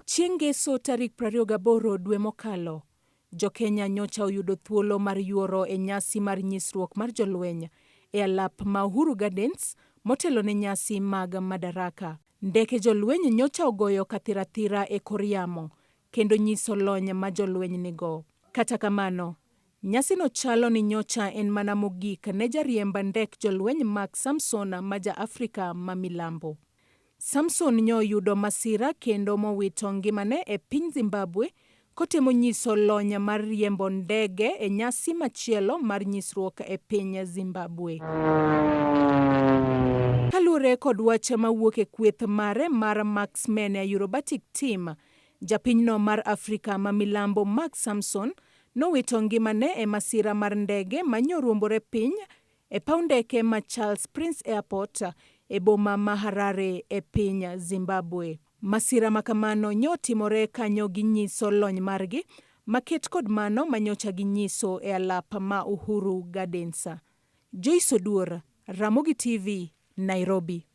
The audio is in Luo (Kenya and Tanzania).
Chieng' Ngeso tarik 28 dwe mokalo, Jo-Kenya nyocha oyudo thuolo mar yuoro e nyasi mar nyisruok mar jolweny e alap ma Uhuru Gardens motelo ne nyasi mag Madaraka. Ndeke jolweny nyocha ogoyo kathirathira e kor yamo kendo nyiso lony ma jolweny nigo. Kata kamano, nyasino chalo ni nyocha en mana mogik ne jariemb ndek jolweny Mark Samson ma ja-Afrika ma milambo. Samson nyoyudo masira kendo mowito ngimane e piny Zimbabwe kotemo nyiso lony mar riembo ndege e nyasi machielo mar nyisruok e piny Zimbabwe. Kaluwore kod wach mawuok e kweth mare mar Marksmen Aerobatic Team, japinyno mar Afrika ma milambo Mark Samson nowito ngimane e masira mar ndege manyoruombore piny e paw ndeke ma Charles Prince Airport e boma ma Harare e piny Zimbabwe. Masira ma kamano nyotimore kanyo ginyiso lony margi maket kod mano manyocha ginyiso e alap ma Uhuru Gardens. Joyce Oduor, Ramogi TV, Nairobi.